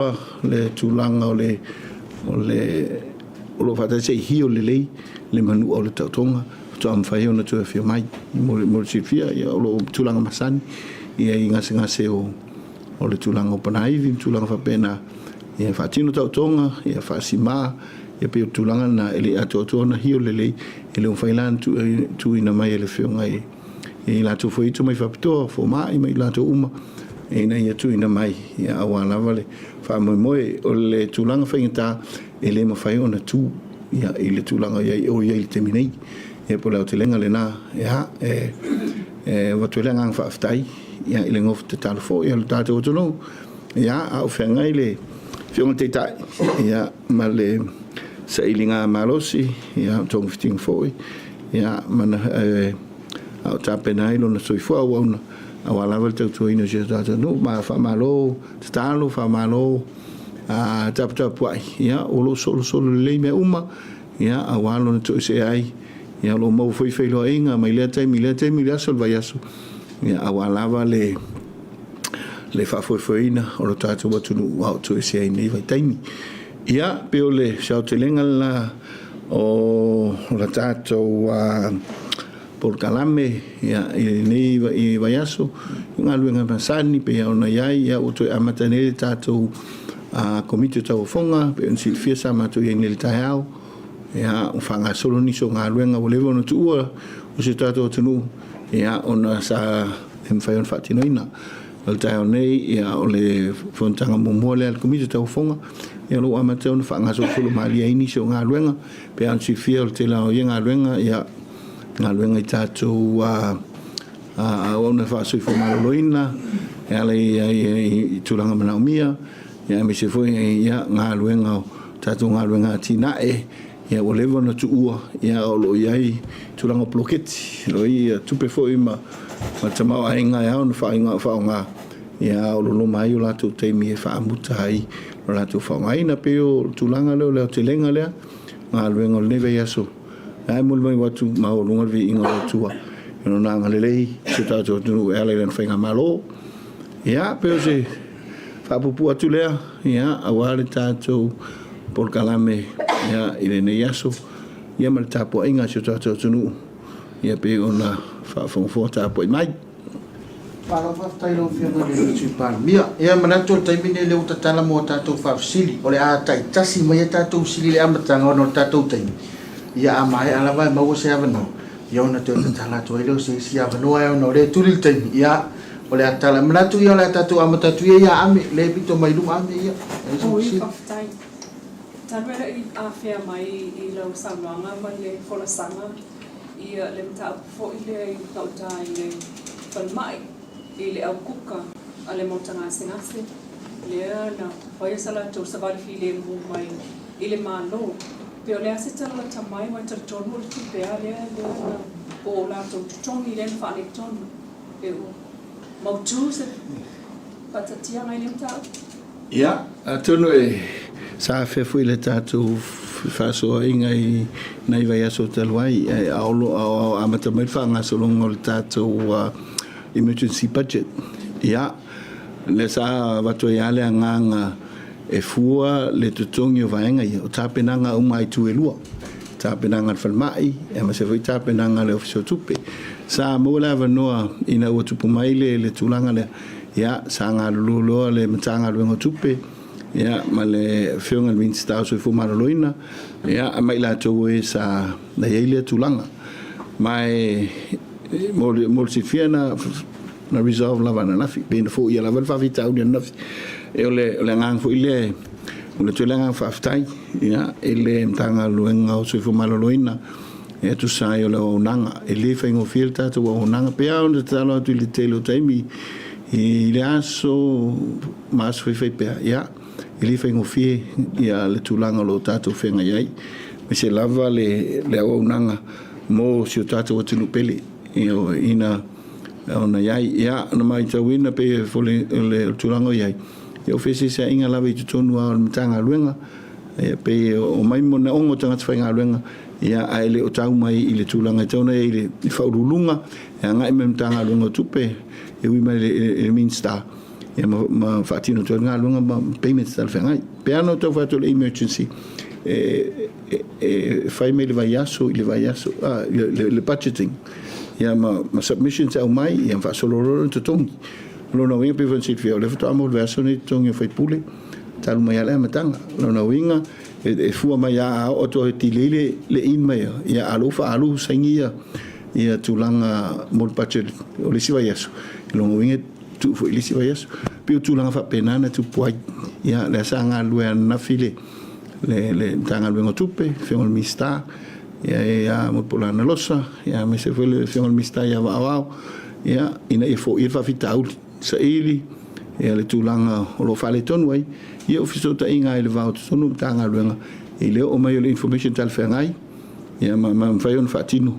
Le tulaga o le o le o lo o faatasi ai hio lelei le manua o le taotoga faatoa mafai ona toe afio mai. Mo le silafia, ia, o lo o tulaga masani ia i gasegase o le tulaga o panaivi ma tulaga faapena, ia faatino taotoga, ia faasima, ia pei o le tulaga lena e le i atoatoa ona hio lelei, e le o mafai la ona tuuina mai e le afioga i i latou foi tomai faapitoa, fomai ma i latou uma ina ia tuuina mai aua lava le faamoemoe. O le tulaga faigata e le mafai ona tu i le tulaga o i ai i le taimi nei. Ia po o le aotelega lena, ia, e avatu ai le agaga faafetai i le nofo tatalo foi a le tatou atunuu, ia, a o feagai le Afioga i le Taitai ma le sailiga malosi, ia, togafitiga foi, ia, ma a o tapena ai lona soifua auauna aua lava le tautuaina o si o tatou nuu. Ma faamalo tatalo, faamalo taputapuai, ia, o lo o solosolo lelei mea uma, ia, aua lona toesea ai, ia, o lo o maua foi feiloaiga mai lea taimi i lea taimi, le aso o le vaiaso, ia, aua lava le faafoefoeina o lo tatou atunuu a o toesea ai i lenei vaitaimi. Ia, pei o le aotelega lena o le tatou polokalame i lenei vaiaso, i galuega masani pei ona i ai, ia, ua toe amata nei le tatou Komiti o Tauofoga, pei ona silafia sa matou i ai nei i le taeao, ia, ua faagasolo nisi o galuega ua leva ona tuua o si o tatou atunuu, ia, ona sa le mafai ona faatinoina. O le taeao nei, ia, o le fonotaga muamua lea a le Komiti o Tauofoga, ia, o lo o ua amata ona faagasolosolo malie ai nisi o galuega, pei ona silafia o le tele o ia galuega, ia, galuega i tatou auauna faa-soifua maloloina e ala i tulaga manaomia, ia, aemaise foi ia galuega o tatou galuega atinae, ia, ua leva ona tuua, ia, o lo o i ai tulaga o poloketi, o lo o i ai tupe foi ma tamaoaiga e ao ona faaaoga, ia, o lo o loma ai o latou taimi e faamuta ai lo latou faaaogaina. Pei o le tulaga lea o le aotelega lea, galuega o lenei vaiaso, ae molimau atu maualuga le viiga o le Atua i lona agalelei i si o tatou atunuu e ala i lana faigamalo. Ia, pei o se faapuupuu atu lea, ia, aua le tatou polokalame, ia, i lenei aso, ia, ma le tapuaiga a si o tatou atunuu, ia, pei ona faafogafoga tapuai mai. Malo faafetai i lau Afioga i le Sui Palemia. Ia, manatu o le taimi lenei o lea ua tatala mo a tatou faafesili. O le a taitasi mai a tatou fesili i le amataga ona o le tatou taimi. Ia, a maea lava e maua se avanoa, ia ona toe tatala atu ai lea o se isi avanoa ona o lea e tuli le taimi. Ia, o le a tatala. E manatu ia o le a tatou amata atu ia ia Ame, lea e pito mai i luma Ame, ia. Oi, faafetai. Talu e le i afea mai i lau saunoaga ma le folasaga ia le mataupu foi lea i gauta i le falemai i le aukuka a le Maota Gasegase lea na faia sa latou savali filemu mai i le Malo. Pe o le a se tala lata mai aua e talitonu o le tupe a lea lea na po o latou totogi lea na faaletonu pe ua mautu se faatatiaga i lea mataupu. Ia, atonu e sa afea foi le tatou fefaasoaaiga i nai vaiaso talu ai, a o amata mai le faagasologa o le tatou emergency budget. Ia, lea sa avatu ai lava le agaga e fua le totogi o vaega ia, o tapenaga uma a itu e lua, tapenaga a le falemai, aemaise foi tapenaga a le Ofisa o Tupe. Sa maua le avanoa ina ua tupu mai le tulaga lea, Ia, sa galulue loa le Matagaluega o Tupe, ia, ma le Afioga i le Minisita o Soifua Maloloina, ia, ma i latou o e sa na i ai lea tulaga. Ma e, mo le, mo le silafia na, na resolve lava ananafi, pe na foia lava le faafitauli ananafi. E o le, o le agaga foi lea, o le atu ai le agaga faafetai, ia, i le Matagaluega o Soifua Maloloina, E tusa ai o le auaunaga, e le faigofie le tatou auaunaga. Pei lava ona tatalo atu i le tele o taimi i le aso ma aso faifai pea, ia, e le faigofie ia le tulaga o lo o tatou feagai ai, aemaise lava le auaunaga mo si o tatou atunuu pele ina ona i ai. Ia, na matauina pei o le tulaga o i ai, ia o feeseeseaiga lava i totonu lava o le Matagaluega, e pei e omai manaoga o tagata faigaluega, ia, ae le o tau mai i le tulaga e tatau ona i ai i le Faauluuluga e agai mai i le Matagaluega o Tupe e ui mai i le Minisita. Ia ma faatino atu ai le galuega ma payments talafeagai. Pe ana tau fai atu o le emergency e fai mai le vaiaso i le vaiaso le budgeting ia ma submissions e aumai ia ma faasolo loa le totogi. O lona uiga pei foi ona silafia o lea faatoa maua i le vaiaso lenei totogi o sui usufono talu mai lava le amataga. O lona uiga e fua mai lava a oo atu e delay le in mai ia a o lea ua faaalu saini ia tulaga mo le budget o le isi vaiaso. O lona uiga e tuu foi i le isi vaiaso. E pei o tulaga faapena na tupu ai. Ia lea sa galulue ananafi le Matagaluega o Tupe, le Afioga i le Minisita ia Mulipola Anarosa, aemaise foi le Afioga i le Minisita ia Vaaoao, ina ia foia le faafitauli, saili le tulaga o lo o faaletonu ai o fesootaiga i le va o totonu o Matagaluega i le oo mai o le information talafeagai ma mafai ona faatino.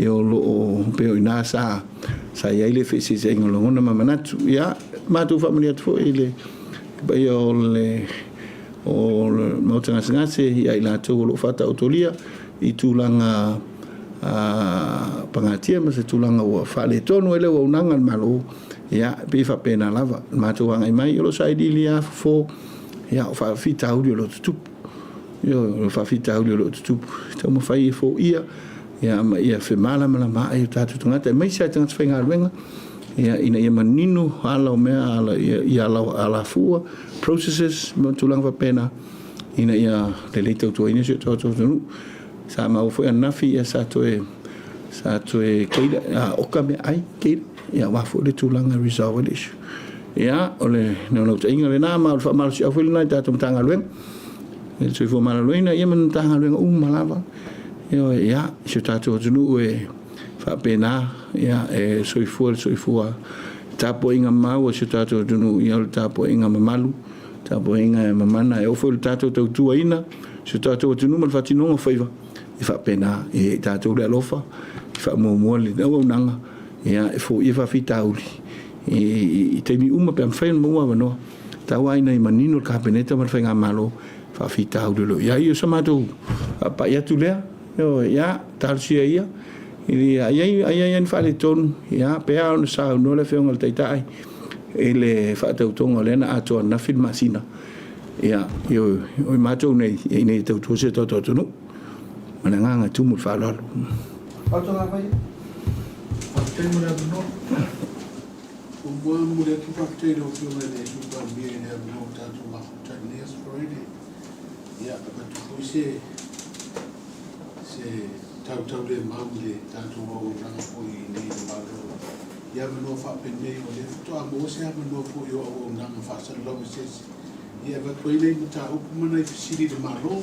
O lo o pei o i ina sa i ai le feeseeseaiga o lagona ma manatu. Ia, matou faamanuia atu foi i le paia o le Maota Gasegase ia i latou o lo o faataotolia i tulaga pagatia ma se tulaga ua faaletonu ai le auaunaga a le Malo. Ia, e pei e faapena lava le matou agai mai, o lo o sailiili lava fofo, ia, o faafitauli o lo o tutupu. Ioe, o faafitauli o lo o tutupu, e taumafai e foia ia, ma ia femalamalamaai o tatou tagata, aemaise lava tagata faigaluega, ia, ina ia manino ala o mea, ala, ia alafua, processes ma tulaga faapena, ina ia lelei tautuaina si o tatou atunuu. Sa maua foi ananafi, ia, sa toe keila, oka meaai, keila, ia, aua foi le tulaga e resolve ai le issue. Ia, o le naunautaiga lena, ma o le faamalosiau foi lena i tatou Matagaluega, i le Soifua Maloloina, ia ma Matagaluega uma lava. Ioe, ia, si o tatou atunuu e faapena, ia, e soifua le soifua tapuaiga mau a si o tatou atunuu, ia o le tapuaiga mamalu, tapuaiga e mamana, e oo foi i le tatou tautuaina si o tatou atunuu ma le faatinoga o faiva, e faapena, e i ai tatou le alofa, e faamuamua le auaunaga, ia, e foia faafitauli i taimi uma pe a mafai ona maua avanoa. Tau lava ina ia manino le Kapeneta ma le Faigamalo faafitauli o lo o i ai. O se matou faapai atu lea, ioe, ia, talosia ia, a i ai lava ni faaletonu, ia, pei lava ona saunoa le Afioga i le Taitai i le faatautoga o lea na atoa ananafi le masina, ia, ioe, o i matou nei, ina ia tautua si o tatou atunuu. Ma le agaga e tumu i le faaaloalo. Faafetai mo le avanoa. Muamua e momoli atu le faafetai i lau Afioga i le Sui Palemia i le avanoa ua tatou mafuta ai i lenei Aso Faraile. Ia, avatu foi se se tautaulemau i le tatou auaunaga foi i inei i le Malo i avanoa faapenei, o lea faatoa maua se avanoa foi o auaunaga faasalalau e se isi. Ia, e avatu ai nai mataupu ma nai fesili i le Malo,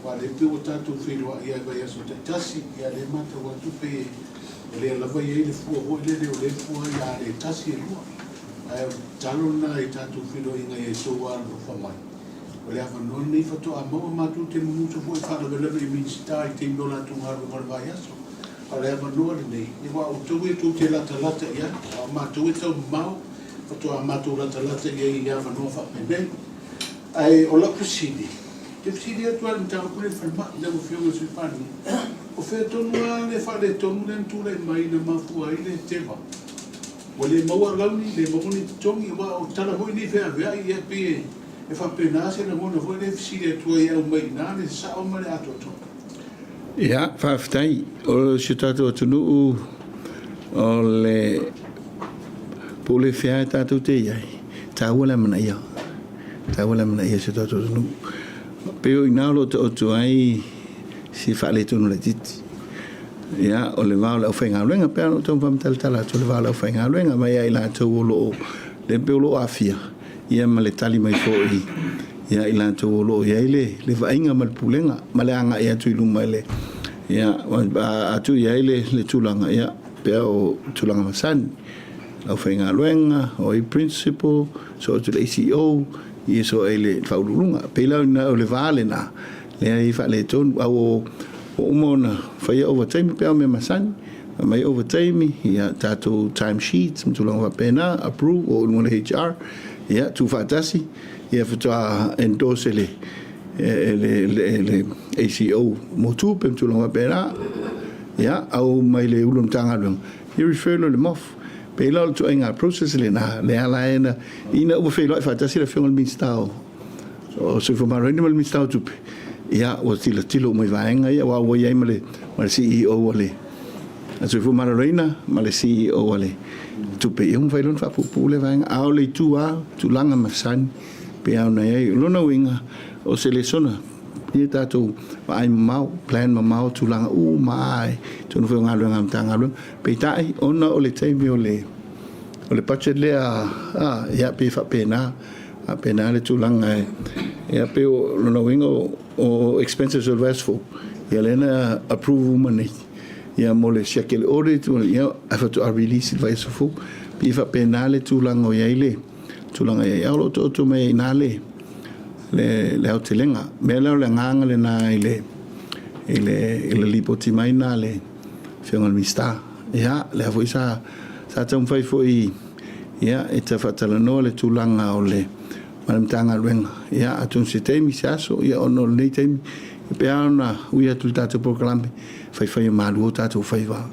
aua o lea pei ua tatou feiloai lava i vaiaso taitasi, ia o lea e matau atu pei e O lea lava e i ai le fua foi lele, o lea e fua ai a le tasi e lua. Ae o le tatalo lena i tatou feiloaiga ia outou alolofa mai. O le avanoa lenei faatoa maua matou te mumusu foi e faalavelave i Minisita i taimi o latou galuega o le vaiaso. A o le avanoa lenei, aua o outou e tou te latalata i ai, a o matou e taumamao, faatoa matou latalata i ai i avanoa faapenei. Ae o lau fesili, ou te fesili atu lava i le mataupu lea i le falemai, lau Afioga i le Sui Palemia, o fea tonu lava le faaletonu lea na tulai mai na mafua ai le teva? Ua le maua alauni, le maua ni totogi, aua o tala foi nei feaveai, ia e pei e faapena se lagona foi lea e fesili atu ai e aumai i ina le sao ma le atoatoa. Ia, faafetai. O si o tatou atunuu, o le pule fea e tatou te i ai, taua le amanaia. Taua le amanaia o si o tatou atunuu. Pei o i ina o lo o taoto ai si faaletonu laitiiti. Ia, o le va o le aufaigaluega, pei lava ona ou taumafai e talatala atu, o le va o le aufaigaluega mai ia i latou o lo o, lea pei o lo o aafia, ia ma le tali mai foi ia i latou o lo o i ai le vaaiga ma le pulega ma le agai atu i luma i le, ia, a tuu i ai le tulaga, ia, pei o tulaga masani, le aufaigaluega, o ai principal, soo atu i le ACEO, ia soo ai le faauluuluga. Pei la o le va lena, lea e faaletonu, a ua uma ona faia ovataimi pe a o mea masani, aumai ovataimi, ia tatou time sheets ma tulaga faapena, approve, oo i luga o le HR, ia tuufaatasi, ia faatoa endorse e le e le ACEO mo tupe ma tulaga faapena, ia, au mai le ulu o le Matagaluega, ia refer loa i le MOF. Pei la o le ituaiga process lena lea la e na ina ua feiloai faatasi le Afioga i le Minisita o o Soifua Maloloina ma le Minisita o Tupe, ia ua tilotilo uma i vaega ia, aua ua i ai ma le ma le CEO a le Soifua Maloloina ma le CEO a le Tupe, ia ua mafai loa ona faapuupuu lea vaega. A o le itu lava, tulaga masani pei lava ona i ai. O lona uiga, o se lesona ia tatou vaai mamao, plan mamao tulaga uma lava i totonu foi o galuega a Matagaluega. Peitai, ona o le taimi o le o le budget lea, a, ia pei e faapena, faapena le tulaga e, ia pei o lona uiga o expenses o le vaiaso fou, ia lea na approve uma nei, ia mo le siaki a le audit, ia ae faatoa release i le vaiaso fou. Pei e faapena le tulaga o i ai le tulaga i ai, a o lo o taoto mai ai i ina le le le aotelega. O le mea lea o le agaga lena i le i le i le lipoti mai lena a le Afioga i le Minisita. Ia, lea foi sa sa taumafai foi ia e ta faatalanoa le tulaga o le ma le Matagaluega. Ia, atonu se taimi, se aso, ia ona o lenei taimi, e pei lava ona ui atu i le tatou polokalame, faifai malu o tatou faiva.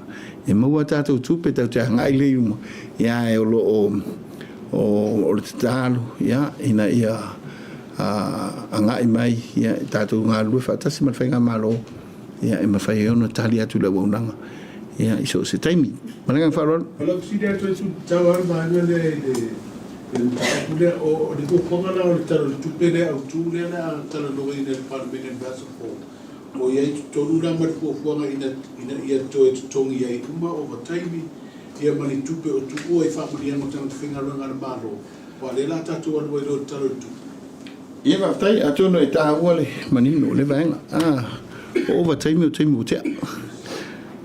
E maua a tatou tupe tatou te agai lea i luma, ia ae o lo o o le tatalo ia ina ia agai mai ia tatou galulue faatasi ma le faigamalo ia e mafai ai ona tali atu le auaunaga ia i so o se taimi. Ma le agaga faaaloalo. O lau fesili atu e tatau lava le vaega lea i le i le mataupu lea, o le fuafuaga la o le Tala o le Tupe lea autu lea o le a talanoaina e le Palemene i le vaiaso fou, o i ai i totonu la ma le fuafuaga ina ina ia toe totogi ai uma ovataimi ia ma ni tupe o tuua i faamanuiaga o tagata faigaluega a le Malo, aua o lea o le a tatou alu ai loa i le Tala o le Tupe. Ia faafetai, atonu e taua le manino o lea vaega. A, o ovataimi o taimi ua tea.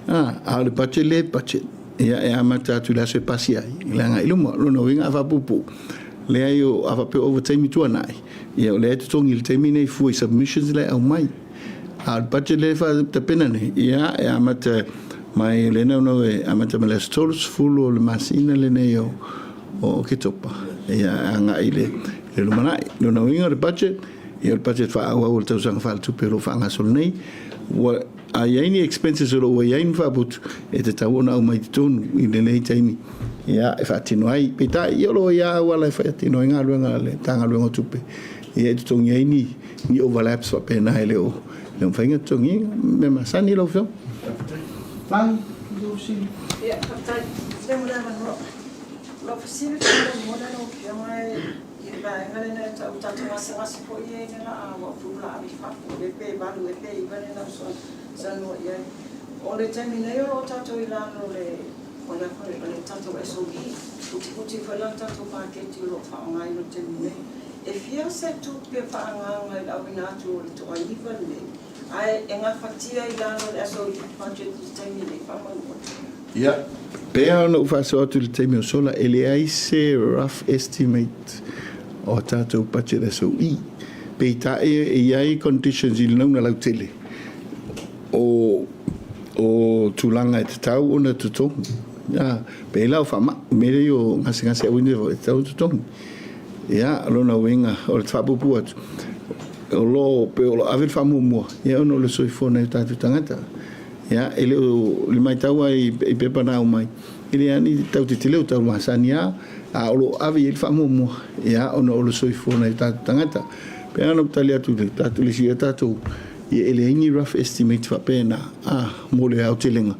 A, a o le budget lea e budget. Ia e amata atu i le aso e pasi ai, i le agai i luma. O lona uiga a faapuupuu, leai o, a faapea o ovataimi tuanai, ia o lea e totogi i le taimi nei fua i submissions la e aumai. A o le budget lea e faatapena nei, ia e amata mai lea naunau e amata mai le aso 30 o le masina lenei o Oketopa, ia e agai i le lumanai. O lona uiga o le budget, ia o le budget faaauau o le tausaga faaletupe o lo o faagasolo nei, ua, a i ai ni expenses o lo o ua i ai ma faaputu, e tatau ona aumai i totonu i lenei taimi, ia e faatino ai. Peitai, ia o lo o i ai lava auala e faatino ai galuega a le Matagaluega o Tupe, ia e totogi ai ni ni overlaps faapena e le o le o mafai ona totogiina. Mea masani lau Afioga. Lagi, lau fesili. Ia, faafetai. Faafetai mo le avanoa. O lau fesili faamolemole lau Afioga i le vaega lea na e tau tatou gasegase foi ia i le laa uafu o le a ave i fafo ea pe 8 ea pe 9 lea na ou saunoa i ai. O le taimi nei o lo o tatou i lalo o le o le o le tatou SOE, utiuti foi la le tatou paketi o lo o faaaogaina i le taimi nei. E fia se tupe faaagaaga i le auina atu o le toaiva lenei, ae e gafatia i lalo o le SOE budget i le taimi nei faamolemole? Ia, pei lava ona ou faasoa atu i le taimi o sola, e leai se rough estimate o a tatou budget SOE. Peitai e i ai conditions i le nauna lautele o o tulaga e tatau ona totogi. Ia, pei la o faamai, mea ia o gasegase auina e tatau ona totogi. Ia, o lona uiga, o le faapuupuu atu, o lo o pei o lo o ave le faamuamua, ia ona o le soifua o nai o tatou tagata. Ia, e le o, i le matau lava i pepa na aumai, e leai lava ni tau tetele o tau masani lava, a o lo o ave i ai le faamuamua, ia, ona o le soifua o nai o tatou tagata. E pei lava ona ou tali atu i le tatou, le isi tatou, ia e leai ni rough estimate faapena, a, mo le aotelega,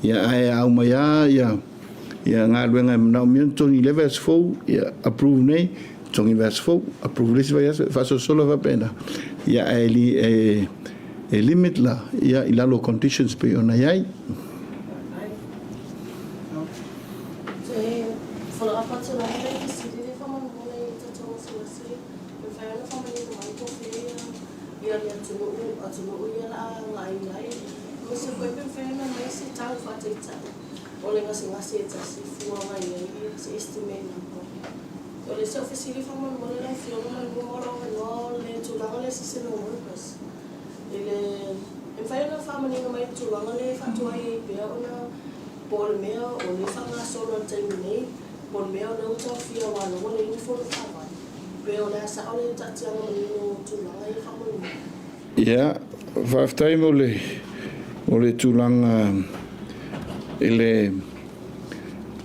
ia ae a aumai lava ia, Ia galuega e manaomia ona totogi i lea vaiaso fou, ia approve nei, totogi i le vaiaso fou, approve i le isi vaiaso, e faasolosolo faapena. Ia ae e, e limit la, ia i lalo o conditions pei ona i ai. E follow up atu lava le fesili lea faamolemole i tatou gasegase, e mafai ona faamanino mai po o fea ia le atunuu, atunuu ia la a agai i ai, aemaise foi pe mafai ona aumai se tau faataitai. O le gasegase e tasi fua mai ai se estimate number. O le isi au fesili faamolemole lau Afioga ma le luma o lou avanoa o le tulaga lea seasonal workers. I le, e mafai ona faamanino mai le tulaga lea e faatuai ai pea ona po o le mea o lea e faagasolo i le taimi nei, po o le mea o lea ua taofia aua o lea ua leai ni fono faavae. Pe o le a sao le taatiaga manino o tulaga ia faamolemole. Ia, faafetai mo le, mo le tulaga i le,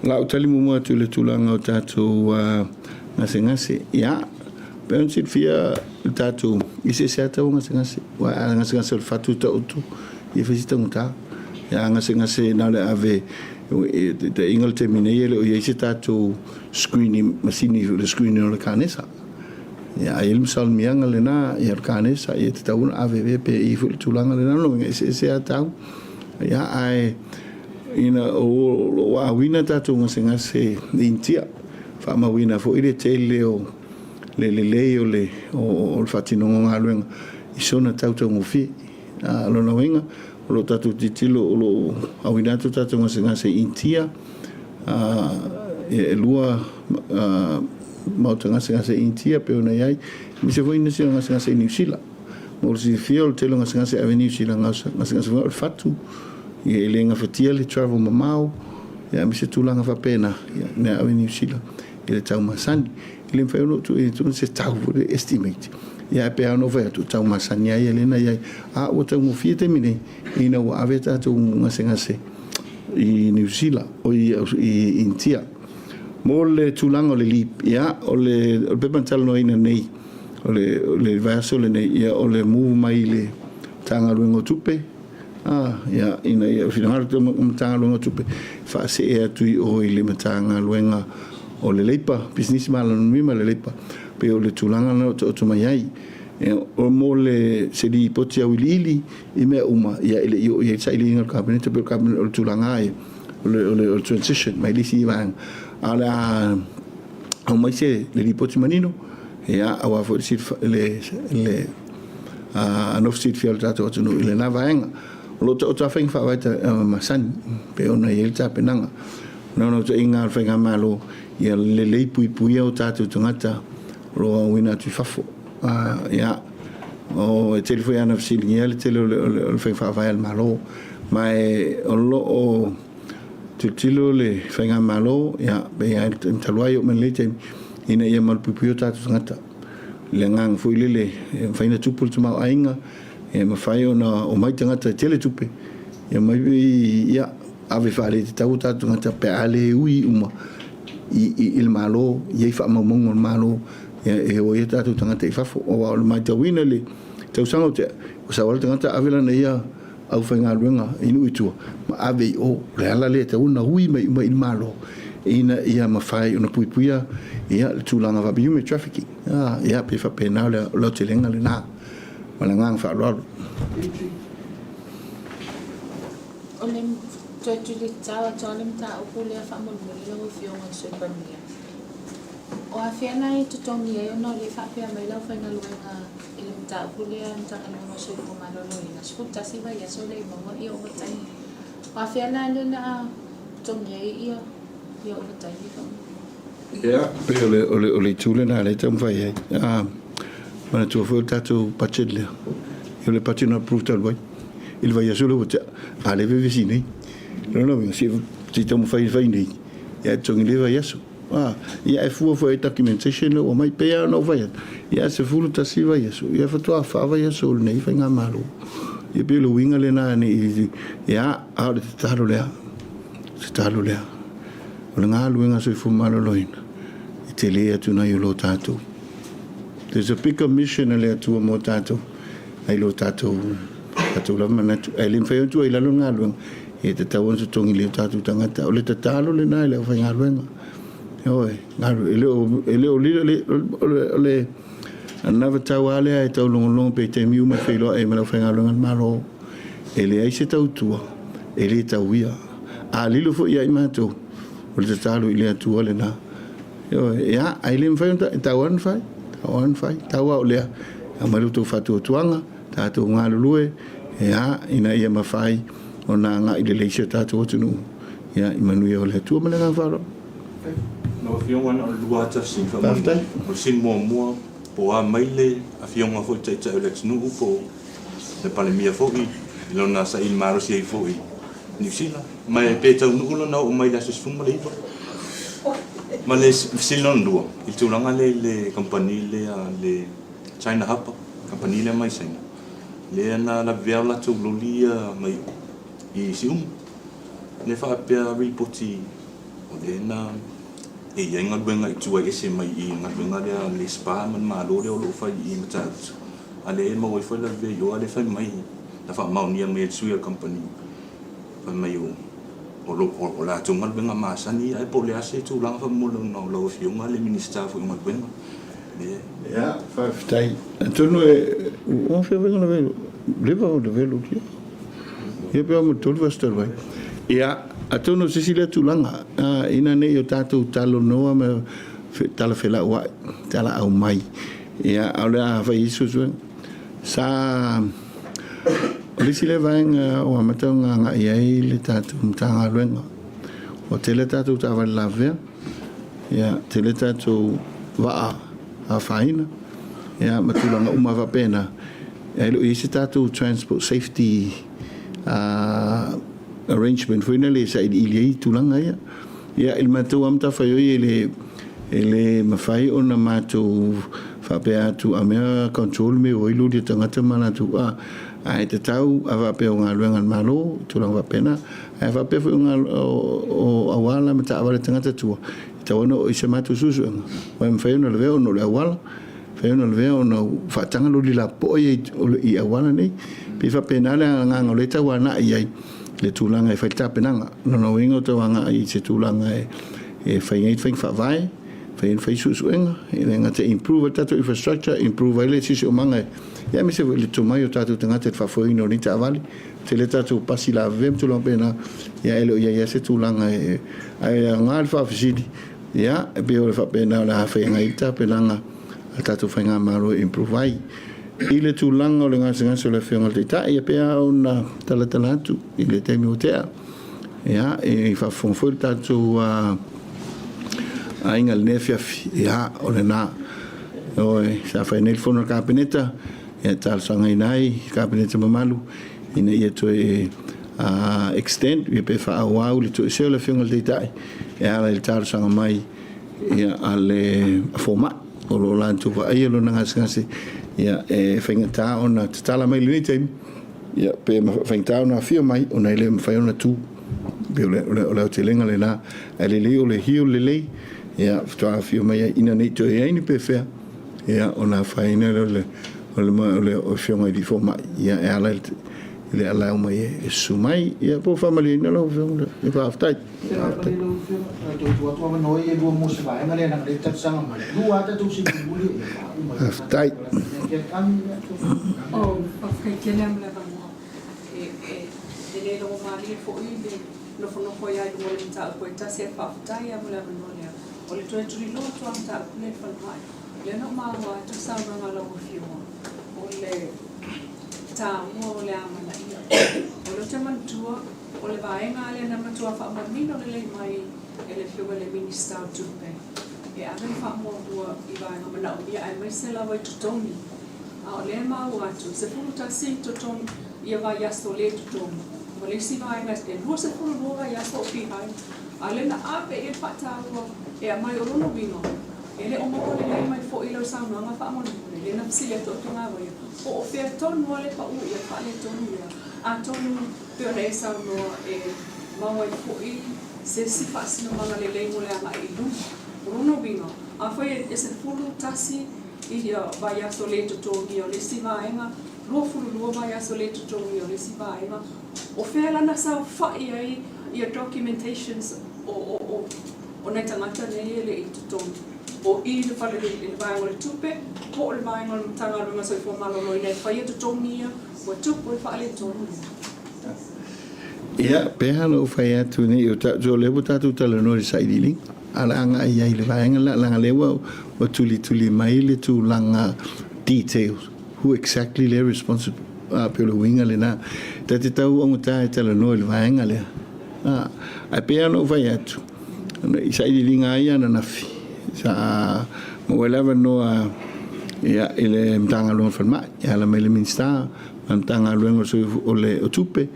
O le a ou tali muamua atu i le tulaga o tatou gasegase. Ia, pei ona silafia le tatou, e eseese lava tau o gasegase. Aua a gasegase o le fatu e taoto, ia e fai si taugata. Ia a gasegase na o le ave, taitaiga le taimi nei e le o i ai se tatou screening, masini foi le screening o le kanesa. Ia a i ai le masalimiaga lena, ia o le kanesa, ia e tatau ona ave pea pe i ai foi le tulaga lena. O lona uiga e eseese lava tau. Ia ae ina o lo o auina tatou gasegase i Initia, faamauina foi le tele o le lelei o le o le faatinoga o galuega i sona tau taugofie. O lona uiga, o lo o tatou tilotilo o lo o auina atu tatou gasegase i Initia, e lua maota gasegase i Initia pei ona i ai, aemaise foi nisi o gasegase i Niu Sila. Mo le silafia o le tele o gasegase e ave i Niu Sila, gasegase foi o le fatu, e le gafatia le travel mamao, aemaise tulaga faapena, ia mea ave i Niu Sila i le tau masani. E le mafai ona ou tuuina atu se tau foi lea estimate, ia ae pei lava ona ou fai atu, o tau masani lava ia lea na i ai. A ua taugofie taimi nei, ina ua ave tatou gasegase i Niu Sila, oi i Initia. Mo le tulaga o le LEAP, ia o le pepa na talanoaina nei, o le vaiaso lenei, ia o le move mai i le Matagaluega o Tupe, ā, ia, ina ia finagalo le Matagaluega o Tupe, faasee atu i o i le Matagaluega o le Leipa, Pisinisi ma Alamanuia ma le Leipa, pei o le tulaga lena o taoto mai ai. Ia, mo le se lipoti auiliili i mea uma, ia e le i oo i ai le sailiiliga a le Kapeneta, pei o le tulaga lava ia, o le transition mai le isi vaega. A o le a aumai se le lipoti manino, ia, aua foi le le nofo silafia o le tatou atunuu i lena vaega. O lo o taoto lava faiga faavae masani pei ona i ai le tapenaga. O le naunautaiga o le Faigamalo ia lelei puipuia o tatou tagata o lo o aoina atu i fafo. Ia, e tele foi ana fesiligia le tele o le faiga faavae a le Malo, ma o lo o tilotilo le Faigamalo, ia, pei lava i le taimi talu ai oo mai lenei taimi, ina ia malupuipuia o tatou tagata. I le agaga foi lele e mafai ona tupu le tamaoaiga, e mafai ona omai tagata e tele tupe, ia omai, ia, ave faaletatau o tatou tagata pe a le ui uma i le Malo, i ai faamaumauga o le Malo, ia, e o ai o tatou tagata i fafo. Aua o le matauina i le tausaga ua tea, ua sau lava le tagata ave lana ia aufaigaluega i nuu i tua ma ave i o. O le ala lea e tatau ona ui mai uma i le Malo ina ia mafai ona puipuia ia le tulaga faapea human trafficking. Ia pe faapena o le aotelega lena. Ma le agaga faaaloalo. O le toe tulitatau atu lava o le mataupu lea faamolemole lau Afioga i le Sui Palemia. O afea la e totogi ai ona o lea e faapea mai le aufaigaluega i le mataupu lea a le Matagaluega o le Soifua Maloloina, 11 vaiaso le maua ia ovataimi. O afea la lea o le a totogi ai ia ovataimi faamolemole? Ia, pei o le itu lena lea e taumafai ai. Manatua foi o le tatou budget lea, o le budget na approve talu ai i le vaiaso lea ua tea, a o lea e vevesi nei. O lona uiga, se i taumafai e fai nei, ae totogi i lea vaiaso. Ia ae fua foi i documentation lea ua aumai. E pei lava ona ou fai atu, ia 11 vaiaso, ia faatoa 4 vaiaso o lenei faigamalo. Ia pei o le uiga lena ne i, ia, a o le tatalo lea, tatalo lea. O le galuega soifua maloloina, e tele atu nai o lo tatou. There's a bigger mission a le Atua mo tatou, nai lo tatou, tatou lava manatu. Ae le mafai ona tuu ai i lalo le galuega, e tatau ona totogi lelei o tatou tagata. O le tatalo lena i le aufaigaluega. Ioe, e le o, e le o lilo, o le anavatau lava lea e taulogologo pea i taimi uma e feiloai ai ma le aufaigaluega a le Malo. E leai se tautua e le tauia. A lilo foi ia i matou, o le tatalo i le Atua lena. Ioe, ia, ae le mafai ona, e tau lava ona fai, tau lava ona fai, tau lava o lea, aumai lo outou faatuatuaga, tatou galulue, ia, ina ia mafai ona agai lelei si o tatou atunuu, ia, i manuia o le Atua. Ma le agaga faaaloalo. Lau Afioga na o le lua ata fesili faamolemole. O le fesili muamua, po o a mai le Afioga foi i le Taitai o le atunuu po o le Palemia foi i lona saili malosi ai foi i Niu Sila, ma e pe taunuu lona oo mai i le aso 19. Ma le fesili lona lua, i le tulaga lea i le kamupani lea le China Harbour, kamupani lea mai Saina, lea na lavevea o latou loli ia mai i Siumu, lea faapea lipoti. O lea na e i ai galuega i tua e ese mai i galuega lea a le SPA ma le Malo lea o lo o fai i Matautu, a lea e maua ai foi le VIO lea fai mai na faamaonia mai e le sui o le kamupani fai mai o o latou galuega masani ia ae po o le a se tulaga faamolemole ona o lau Afioga le Minisita foi o Galuega lea. Ia, faafetai. Atonu e, ua fia fai ona leva ona velo ia. Ia pe ma tolu vasta ai. Ia, atonu o se isi lea tulaga, ina ne i o tatou talanoa ma tala felauai, tala aumai. Ia, a o le a fai ai suesuega. Sa, o le isi lea vaega ua amata ona agai ai le tatou Matagaluega, ua tele a tatou taavale lavevea, ia, tele tatou vaa afaina, ia, ma tulaga uma faapena. Ae le o i ai se tatou transport safety arrangement foi lea e sailiili ai tulaga ia. Ia, i le matou lava matafaioi e le, e le mafai ona matou faapea atu a mea control le mea o ai loli a tagata ma latou a, ae tatau a faapea o galuega a le Malo, tulaga faapena. Ae a faapea foi o auala ma taavale a tagata tua, e tatau ona oo i se matou suesuega, aua e mafai ona lavea ona o le auala. Fai ona lavea ona faataga loli lapopoa ia i auala nei. Pei faapena le agaga o lea e tau agai i ai le tulaga e fai le tapenaga. O lona uiga o tau agai i se tulaga e fai ai faiga faavae, fai ai fai suesuega, e le gata e improve ai le tatou infrastructure, improve ai le siosiomaga ia aemaise foi le tomai o tatou tagata i le faafoeina o nei taavale. Tele tatou pasi lavevea ma tulaga faapena, ia e le o i ai lava se tulaga e ae aoga le faafesili. Ia, e pei o le faapena o le a fai ai le tapenaga a le tatou faigamalo e improve ai. I le tulaga o le gasegase o le Afioga i le Taitai, e pei lava ona talatala atu i le taimi ua tea, ia, e faafofoga foi le tatou aiga i lenei afiafi, ia, o lena. Ioe, sa fai nei le fono a le Kapeneta, ia, e talosagaina ai le Kapeneta mamalu ina ia toe extend, ia pe faaauau le toesea o le Afioga i le Taitai e ala i le talosaga mai a le fomai o lo o latou vaaia lona gasegase, ia, e faigata ona tatala mai i lenei taimi, ia, pe faigata ona afio mai ona e le mafai ona tu. Pei o le aotelega lena, ae lelei o le heal lelei, ia, faatoa afio mai ai ina ne i toe i ai ni pefea, ia, ona afaina lea o le afioga i le fomai, ia, e ala i le allow mai e susu mai. Ia, po o faamalieina lau afioga, faafetai. Faafetai. Faafetai tele lava mo le avanoa. E le logomalie foi le nofonofo ai lava i luga o le mataupu e tasi, ae faafetai lava mo le avanoa lea. O le toe tuliloa atu lava o mataupu lea i le falemai, lea na ou maua atu le saunoaga a lau Afioga, o le taua o le amanaia. O lea ou te manatua, O le vaega lea na matua faamanino lelei mai e le Afioga i le Minisita o Tupe, e ave le faamuamua i vaega manaomia aemaise lava i totogi. A o lea e maua atu, 11 totogi ia vaiaso le totogi, ma le isi vaega e 22 vaiaso o behind, a o lea na ave i ai le faataua e aumai. O lona uiga, e le o maua lelei mai foi i lau saunoaga faamolemole, lea na fesili atu au Togavaia, po o fea tonu lava le pau ia faaletonu lea. Atonu Pei ona e saunoa e mau ai foi se isi faasinomaga lelei mo le agai i luma. O lona uiga, afai e 11 ia vaiaso le totogia o le isi vaega, 22 vaiaso le totogia o le isi vaega, o fea la na saofai ai ia documentations o nai tagata nei e le i totogi? O i le fale i le vaega o le tupe po o le vaega o le Matagaluega o Soifua Maloloina e faia totogi ia? Ua tupu e faaletonu. Ia, pea na ou fai atu nei, o tatou, o lea ua tatou talanoa i le sailiiliga, a o le a agai i ai i le vaega lena, leaga o lea ua tulituli mai le tulaga details, who exactly lea responsible, a, pei o le uiga lena. Ta te tau augata e talanoa i le vaega lea, a, ae pei lava ona ou fai atu, I sailiiliga lava ia ananafi, sa maua ai le avanoa i le Matagaluega o le Falemai, e ala mai le Minisita ma le Matagaluega o le Tupe,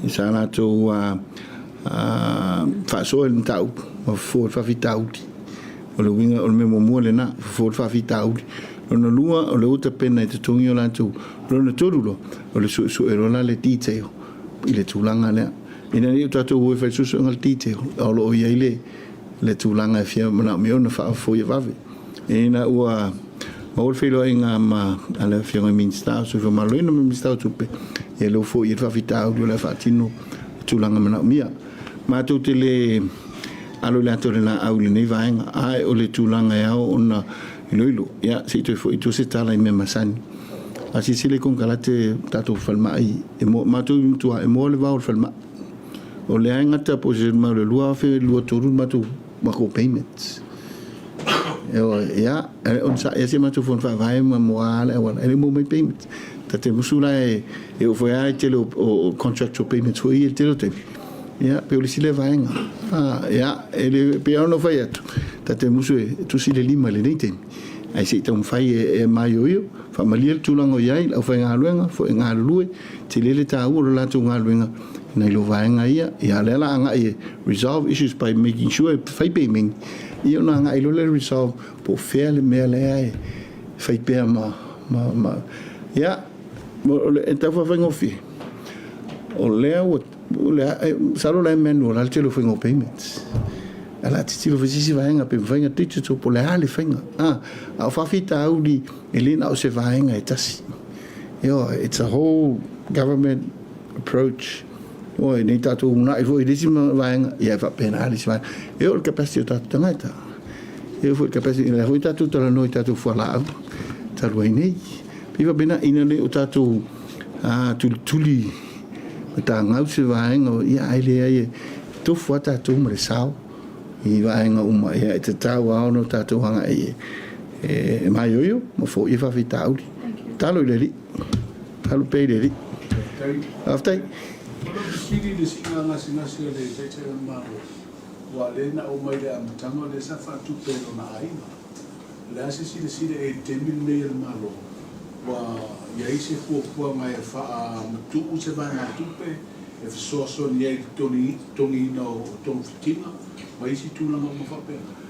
sa latou faasoa i le mataupu ma fofo i le faafitauli. O le uiga, o le mea muamua lena, fofo i le faafitauli. Lona lua, o lea ua tapena e totogi o latou. Lona tolu loa, o le suesue loa la le detail i le tulaga lea. Ina ne i o tatou o e fai suesuega le detail, a o lo o i ai le le tulaga e fia manaomia ona faafoia vave. Ina ua maua le feiloaiga ma le Afioga i le Minisita o le Soifua Maloloina ma le Minisita o Tupe, ia lea ua foia ai le faafitauli o le a faatino le tulaga manaomia. Matou te le alo i le ata o le laau i lenei vaega, ae o le tulaga e ao ona iloilo. Ia, se i toe foi i tua se tala i mea masani. A silasila i konekarate tatou falemai, e moa, matou i matua, e moa le vao o le falemai. O lea e gata po o se mau le 2023 le matou matou payments. Ia, onosai lava si a matou fono faavae ma moa le auala, e le i maua mai payments. Ta te musu la e oo foi lava i le tele o contractual payments foi ia i le tele o taimi, ia, pei o le isi lea vaega. Ia, e le, pei lava ona ou fai atu, ta te musu e tusi le lima i lenei taimi, ae se i taumafai e maioio, faamalie le tulaga o i ai le aufaigaluega foi e galulue, tele le taua o le latou galuega nai lo vaega ia. Ia, o lea la agai e resolve issues by making sure e fai payment, ia ona agai loa lea e resolve po o fea le mea lea e fai pea ma, ma, ma, ia, o le, e tau faafaigofie, o lea ua, o lea, masalo la e manual lava le tele o faiga o payments. Ae o le a tilotilo foi i se isi vaega pe mafai ona digital po o le a le faiga. A, a o faafitauli e le na o se vaega e tasi. Ioe, it's a whole government approach. Oi, nei tatou uunai foi i le isi vaega, ia e faapena le isi vaega. E oo i le capacity o tatou tagata. E oo foi i le capacity, o lea foi tatou talanoa i tatou fualaau talu ai nei. Pei faapena, ina ne i o tatou tulituli matagau se vaega, ia ae leai e tofu lava tatou ma le sao i vaega uma, ia e tatau lava ona tatou agai e maioio ma foia faafitauli. Talo i le Alii. Talo pea i le Alii. Faafetai. O lau fesili i le siiga gasegase a le Taitai o le Malo, aua o lea na oo mai i le amataga o lea sa faatupe e lona aiga. O le a se silasila i ai i le taimi lenei a le Malo, ua i ai se fuafuaga e faamatuu se vaegatupe e fesoasoani ai i le totogiina o togafitiga ma isi tulaga uma faapena?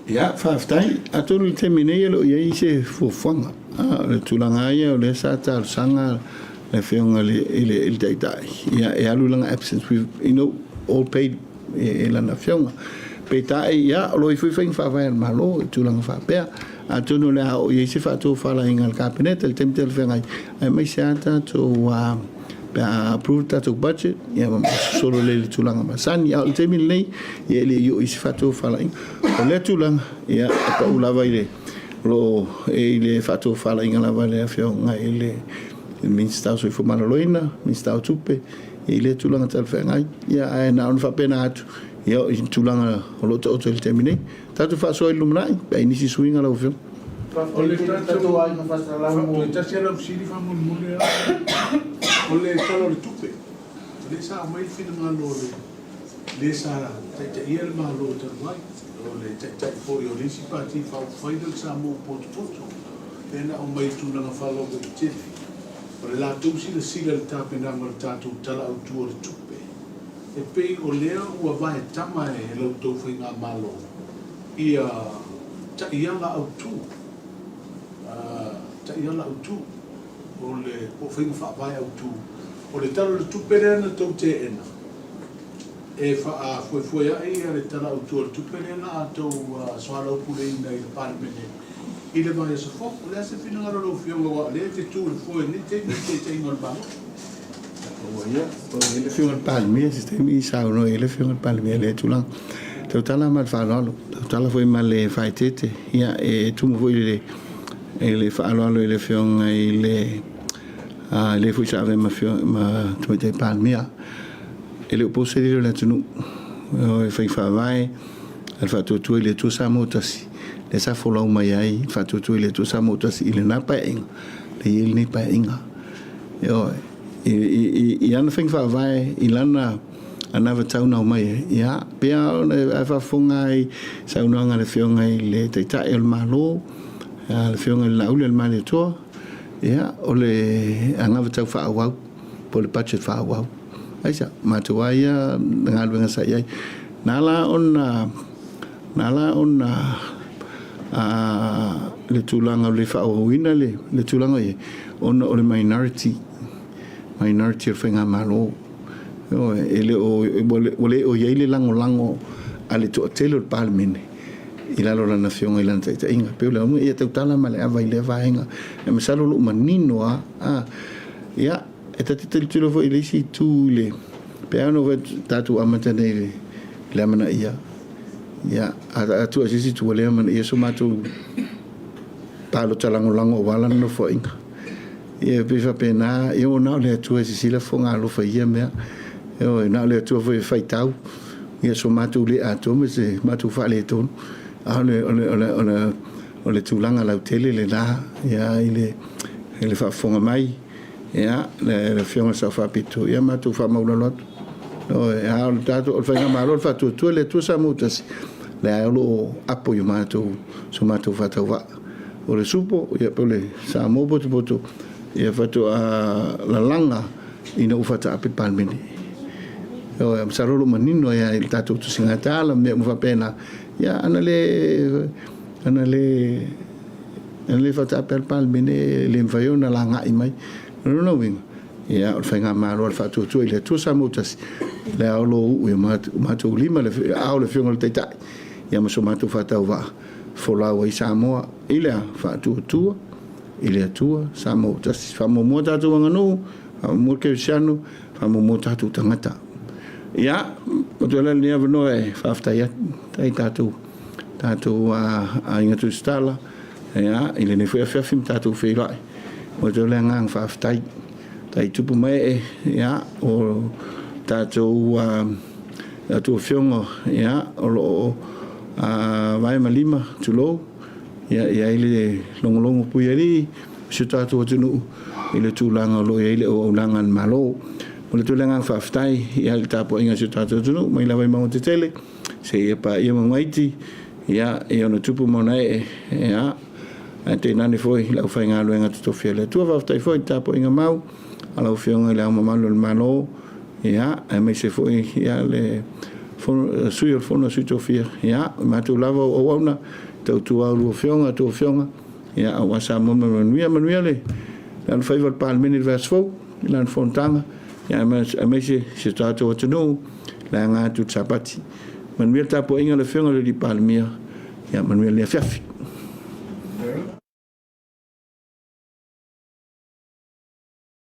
Ia, faafetai. Atonu i le taimi nei e le o i ai se fuafuaga. O le tulaga lava ia o lea sa talosaga le Afioga i le Taitai, ia e alu i lana absence, we've, you know, all paid e lana Afioga. Peitai, ia, o lo o i ai foi faiga faavae a le Malo i tulaga faapea. Atonu o le a oo i ai se faatofalaiga a le Kapeneta i le taimi talafeagai, aemaise lava tatou pe a approve le tatou budget, ia ma sosolo lelei i le tulaga masani. A o le taimi lenei, ia e le i oo i se faatofalaiga. O lea tulaga, ia, e pau lava i le, o lo o i le faatofalaiga lava a le Afioga i le Minisita o Soifua Maloloina, Minisita o Tupe, i lea tulaga talafeagai. Ia, ae na ona faapena atu, ia, i tulaga o lo o taoto i le taimi nei. Tatou faasoa i le lumanai, pe a i nisi suiga lau Afioga. O le tatou aiga faasalau mo. Toe tasi lava lau fesili faamolemole lava. O le Tala o le Tupe, o lea sa aumai le finagalo o le le sa taitaia le Malo talu ai, o le taitai foi o le isi Pati Faaupufai lea o le Samoa ua potopoto, lea na aumai i tulaga faalauaitele. O le latou silasila i le tapenaga o le tatou Tala Autu o le Tupe, e pei o lea ua vaetama e la outou Faigamalo ia taiala autu, taiala autu o le, po o faiga faavae autu o le Tala o le Tupe lea na tou teena, e faafoefoea'i le Tala Autu o le Tupe lea na tou soalaupuleina i le Palemene i le vaiaso fou. O le a se finagalo o lau Afioga aua o lea e te tu i le foe i lenei taimi i le taitaiga o le Malo? Ia, o le Afioga i le Palemia, se taimi i saunoa i ai le Afioga i le Palemia i lea tulaga. Tautala ma le faaaloalo, tautala foi ma le faaeteete. Ia, e tumu foi i le faaaloalo i le Afioga i le le foi sa avea ma ma Tamaitai Palemia. E le o po se lilo i le atunuu, e fai faavae a le Faatuatua i le Atua Samoa Tasi, lea sa folau mai ai le Faatuatua i le Atua Samoa Tasi i lena paeaiga, lea e i ai lenei paeaiga. Ioe, i ana faiga faavae, i lana anavatau na omai ai, ia, pei lava ona e faafofoga ai i saunoaga a le Afioga i le Taitai o le Malo, le Afioga i le Laauli a le Malietoa, ia, o le anavatau faaauau, po o le budget faaauau. Aisea? Matou lava ia galuega sa i ai. Na ala ona, na ala ona le tulaga o le faaauauina le tulaga i ai, ona o le minority, minority o le faigamalo. Ioe, e le o, ua le o i ai le lagolago a le toatele o le Palemene i lalo o Lana Afioga i Lana taitaiga. E pei o le auga ia tautala ma le ava i lea vaega. Ae masalo o lo o manino lava. A, ia, e ta te tilotilo foi i le isi itu i le, pe a ono tatou amata nei i le amanaia, ia, a tuu atu i se isi itu, ua le amanaia so matou palota lagolago aua lana nofoaiga. Ia, e pei faapena, ia ua na o le Atua e sisila fofoga alofa i ia mea. Ioe, na o le Atua foi e faitau ia so matou le atoa ma se matou faaletonu. A o le, o le, o le, o le, o le tulaga lautele lena, ia, i le, i le faafofoga mai, ia, le, le Afioga i le Sao Faapito, ia matou faamaulalo atu. Ioe, a o le tatou, o le Faigamalo, o le Faatuatua i le Atua Samoa Tasi, lea o lo o apo i o matou, so matou faatauvaa. O le supo, ia, po o le Samoa potopoto, ia faatoa lalaga ina ua faataape le Palemene. Ioe, masalo o lo o manino ai lava i le tatou tusiga tala ma mea uma faapena. Ia, ana le, ana le, ana le faataape lava le Palemene, e le mafai ona lagai mai. O lona uiga, ia, o le Faigamalo a le Faatuatua i le Atua Samoa Tasi, lea o lo o uu i o matou lima le aao o le Afioga i le Taitai, ia ma so matou faatauvaa, folau ai Samoa i le faatuatua i le Atua Samoa Tasi. Faamuamua tatou aganuu, faamuamua le kerisiano, faamuamua tatou tagata. Ia, ua toe lea lenei avanoa e faafetai atu ai tatou tatou aiga tusitala ia, i lenei foi afiafi ma tatou feiloai. Ua toe le agaga faafetai. Tai tupu ma ee, ia, o tatou atu afioga, ia, o lo o vae ma lima, tulou, ia, i ai le logologo puialii o si o tatou atunuu i le tulaga o lo o i ai le auaunaga a le Malo. O le tulaga agaga faafetai i le tapuaiga a si o tatou atunuu mai lava i mauga tetele seia paia mauga iti, ia, i ona tupu ma ona ee, ia, ae tainane foi le aufaigaluega totofi a le Atua. Faafetai foi i le tapuaiga mau a lau Afioga i Le Ao Mamalu o le Malo, ia, aemaise foi ia, le Sui o le Fono a Sui Tofia, ia, o matou lava o auauna, tautua a lua Afioga, a outou Afioga, ia, aua Samoa ma le manuia. Manuia le alofaiva o le Palemene i le vaiaso fou i lana fonotaga, ia, aemaise si o tatou atunuu le aga atu i le Sapati. Manuia le tapuaiga a le Afioga i le Palemia, ia, manuia le afiafi.